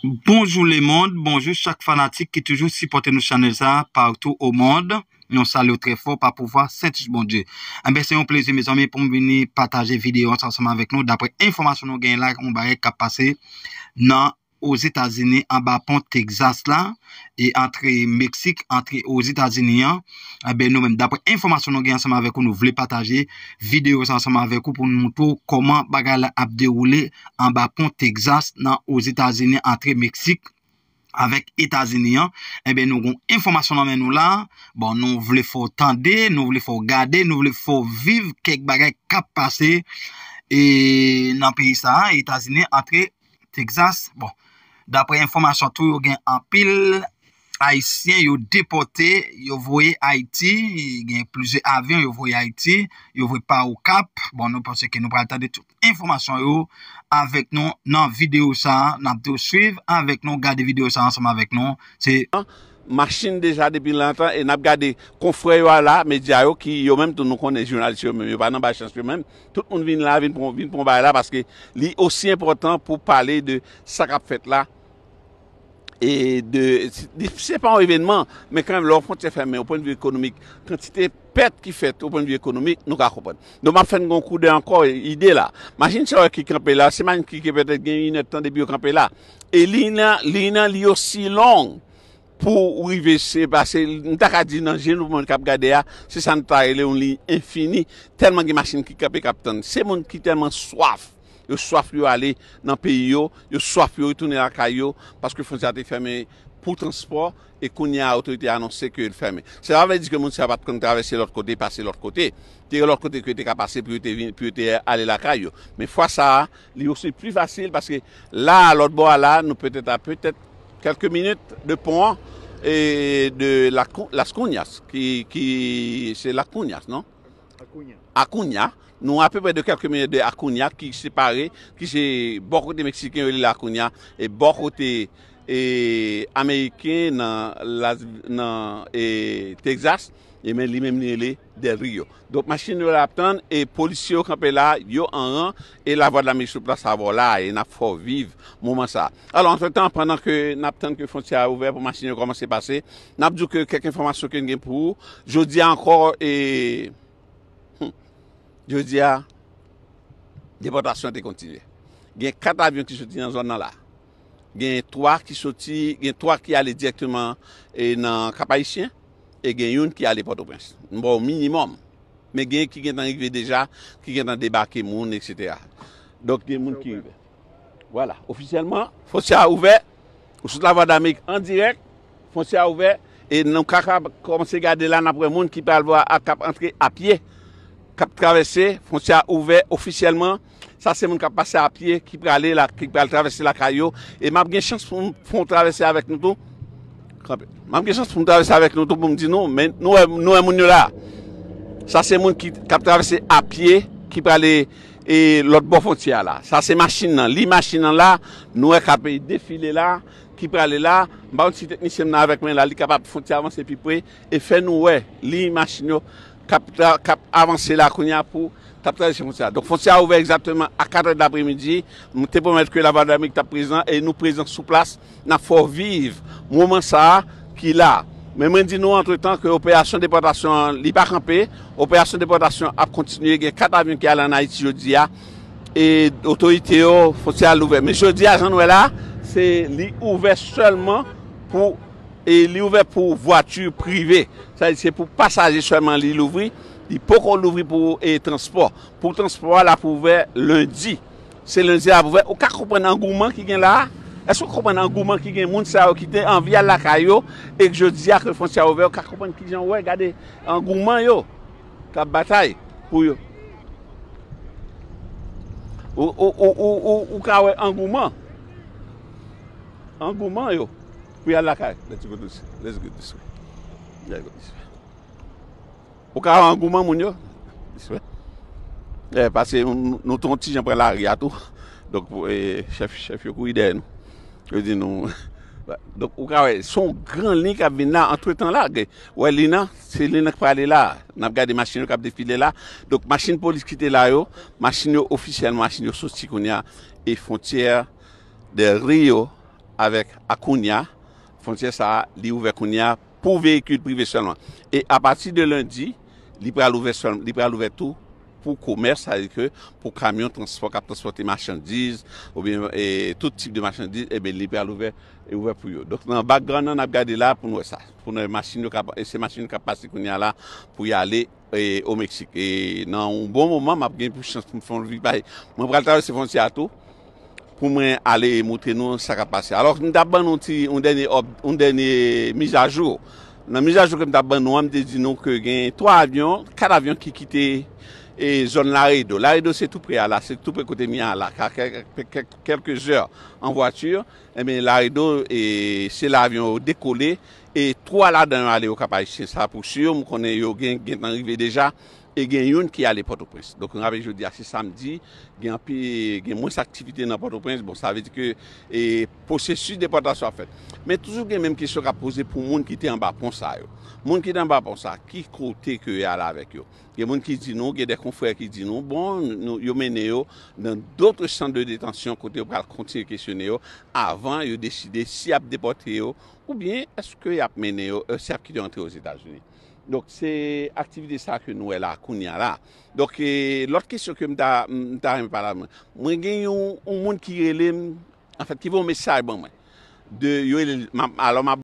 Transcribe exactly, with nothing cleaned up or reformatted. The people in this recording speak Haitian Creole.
Bonjou lemonn, bonjou chak fanatik ki toujou sipòte nou chanèl sa partou o mond. Nou salye w trè fò pa pouvwa Sentich Bondye. Enben, se yon plezi, mezanmi, pou m vini pataje videyo ansanm avèk nou. Daprè enfòmasyon nou genyen la, yon bagay k ap pase nan Ozetazini, anba pon Texas la, e antre Meksik, antre Ozetazini an. Enben, nou menm, daprè enfòmasyon nou gen ansanm avèk ou, nou vle pataje videyo sa ansanm avèk ou pou nou montre w kòman bagay la ap dewoule anba pon Texas nan Ozetazini, antre Meksik avèk Etazini an. Enben, nou gon enfòmasyon nan men nou la. Bon, nou vle fè w tande, nou vle fè w gade, nou vle fè w viv kèk bagay k ap pase e nan peyi sa a, Etazini, antre Texas. Bon, daprè enfòmasyon tou, yo gen anpil Ayisyen yo depòte, yo voye Ayiti, gen plizyè avyon yo voye Ayiti, yo voye pa Okap. Bon, nou panse ke nou pral tande tout enfòmasyon yo avèk nou nan videyo sa a. N ap di w swiv avèk nou, gade videyo sa a ansanm avèk nou. Se machin deja depi lontan e n ap gade konfrè yo a la, medya yo ki yo menm tou nou konnen jounalis yo menm, yo pa nan bay chans yo menm. Tout moun vin la, vin pran, vin pran bagay la paske li osi enpòtan pou pale de sa k ap fèt la. E de, se pa yon evènman, men kanmenm, lè yon fwontyè fèmen, o pwennvi ekonomik, kantite pèt ki fèt o pwennvi ekonomik, nou ka konprann. Donk, m ap fè n gon koudèy ankò ide la. Machin sa yo ki kanpe la, se machin ki, ki petèt gen inèdtan depi yo kanpe la. E liy nan, liy nan, li osi long pou ou rive se pase, m ta ka di nan je nou moun k ap gade a, se sa nou ta rele yon liy enfini, tèlman gen machin ki kanpe k ap tann. Se moun ki tèlman swaf, yo swaf yo ale nan peyi yo, yo swaf yo retounen lakay yo, paske fwontyè a te fèmen pou transpò, e kounye a otorite a anonse ke l fèmen. Sa pa vle di ke moun sa yo pa t konn travèse lòt kote, pase lòt kote. Te gen lòt kote ke yo te ka pase pou yo te vin, pou yo te ale lakay yo. Men fwa sa a, li osi pli fasil paske la, lòt bò a la, nou petèt a petèt kèlke minit de pon an e de la, Las Cuñas, ki, ki se Las Cuñas, non? Acuña. Acuña. Nou apeprè de kèlke minit de Acuña ki separe, ki se bò kote meksiken yo rele Acuña, e bò kote e, ameriken nan, la, nan e, Texas, e men li menm li rele Del Rio. Donk, machin yo la ap tann, e polisye yo kanpe la, yo an ran, e Lavwadlamerik sou plas avè w la, e n ap fè w viv moman sa a. Alò, antretan, pandan ke n ap tann ke fwontyè a ouvè pou machin yo kòmanse pase, n ap di w ke kèk enfòmasyon ke n gen pou ou. Jodi a ankò, e, hmm, jodi a, depòtasyon te kontinye. Gen kat avyon ki soti nan zòn nan la. Gen twa ki soti, gen twa ki ale dirèkteman e nan Kap Ayisyen, e gen youn ki ale Pòtoprens. M ba w minimòm. Men gen ki gentan rive deja, ki gentan debake moun, etsetera. Donk, gen moun ki rive. Vwala, ofisyèlman, fwontyè a ouvè. Ou sot Lavwadlamerik an dirèk, fwontyè a ouvè, e nou ka, ka kòmanse gade la, n ap wè moun ki pral vwa a, k ap antre a pye, k ap travèse, fwontyè a ouvè ofisyèlman. Sa se moun k ap pase a pye, ki prale la, ki pral travèse lakay yo. E m ap gen chans pou m fè yon travèse avèk nou tou. Kanpe. M ap gen chans pou m travèse avèk nou tou pou m di nou, men nou wè, nou wè moun yo la. Sa se moun ki, k ap travèse a pye, ki prale e lòt bò fwontyè a la. Sa se machin nan. Li machin nan la, nou wè k ap defile la, ki prale la. M pa konn si teknisyen m nan avèk mwen la, li kapab fè yon ti avanse pi pre e fè nou wè li machin yo k ap tra-, k ap avanse la kounye a pou t ap travèse fwontyè a. Donk, fwontyè a ouvè egzakteman a katrè dapremidi. M te pwomèt ke Lavwadlamerik t ap prezan e nou prezan sou plas. N ap fè w viv moman sa a ki la. Men mwen di nou antretan ke operasyon depòtasyon an, li pa kanpe. Operasyon depòtasyon ap kontinye. Gen kat avyon ki ale ann Ayiti jodi a. E otorite yo, fwontyè a louvè. Men jodi a, jan n wè la, se li ouvè sèlman pou, e li ouvè pou vwati prive. Sa vle di se pou pasaje sèlman li louvri. Li poko louvri pou, e, transpò. Pou transpò a, l ap ouvè lendi. Se lendi a pou fè. Ou ka konprann angouman ki gen la a? Èske w konprann angouman ki gen moun sa yo ki te anvi al lakay yo e k jodi a ke fwontyè a ouvè, ou ka konprann kijan w wè, gade angouman yo k ap batay pou yo. Ou, ou, ou, ou, ou, ou ka wè angouman. Angouman yo pou y al lakay. Let's go this way. Let's go this way. Let's go this way. Ou ka wè angouman moun yo. Respè. Eh, paske nou, nou, nou te yon ti jan pran lari a tou. Donk, eh, chèf, chèf yo kouri dèyè nou. Yo di nou. Donk, ou ka wè, se yon gran liy k ap vin la, antretan la, gen, wè, liy nan, se liy nan k prale la. N ap gade machin yo k ap defile la. Donk, machin polis ki te la yo, machin yo ofisyèlman, machin yo soti kounye a, e fwontyè Del Rio avèk a kounye a, fwontyè sa a, li ouvè kounye a pou veyikil prive sèlman. E apati de lendi, li pral ouvè sèl, li pral ouvè tou pou komès, sa vle di ke pou kamyon transpò k ap transpòte machandiz, oubyen e, tout tip de machandiz, ebyen, li pral ouvè, e ouvè pou yo. Donk, nan background nan, n ap gade la pou n wè sa. Pou n wè machin yo k ap, e se machin k ap pase kounye a la pou y ale e, o Meksik. E nan yon bon moman, m ap gen pou chans pou m fè yon vit bay. Mwen pral travèse fwontyè a tou pou mwen ale montre nou sa k ap pase. Alò, m t ap ban nou ti, yon dènye, yon dènye mizajou. Nan mizajou ke m t ap ban nou an, m te di nou ke gen twa avyon, kat avyon ki kite e, zòn Laredo. Laredo se tou pre a la, se tou pre kote m ye a la, kèlke zè an vwati. Ebyen, Laredo, e, se la avyon yo dekole, e twa ladan yo ale Okap Ayisyen, sa pou si, m konnen yo gen, gentan rive deja, e gen youn ki ale Pòtoprens. Donk, nou raple jodi a se samdi, gen anpi, gen mwens aktivite nan Pòtoprens. Bon, sa vle di ke e, pwosesis depòtasyon ap fèt. Men toujou gen menm kesyon k ap poze pou moun ki te anba pon sa yo. Moun ki te anba pon sa, ki kote ke yo ale avèk yo? Gen moun ki di nou, gen de konfrè ki di nou, bon, nou, yo mennen yo nan dotre sant de detansyon kote yo pral kontinye kesyone yo avan yo deside si y ap depòte yo oubyen èske y ap mennen yo, e, si y ap kite yo antre Ozetazini. Donk, se aktivite sa ke nou wè la kounye a la. Donk, e, lòt kesyon ke m ta, m ta renmen pale avè mwen. Mwen gen yon, yon moun ki rele m, anfèt, ki voye yon mesaj ban mwen. De, yo rele, m ap, alò, m ap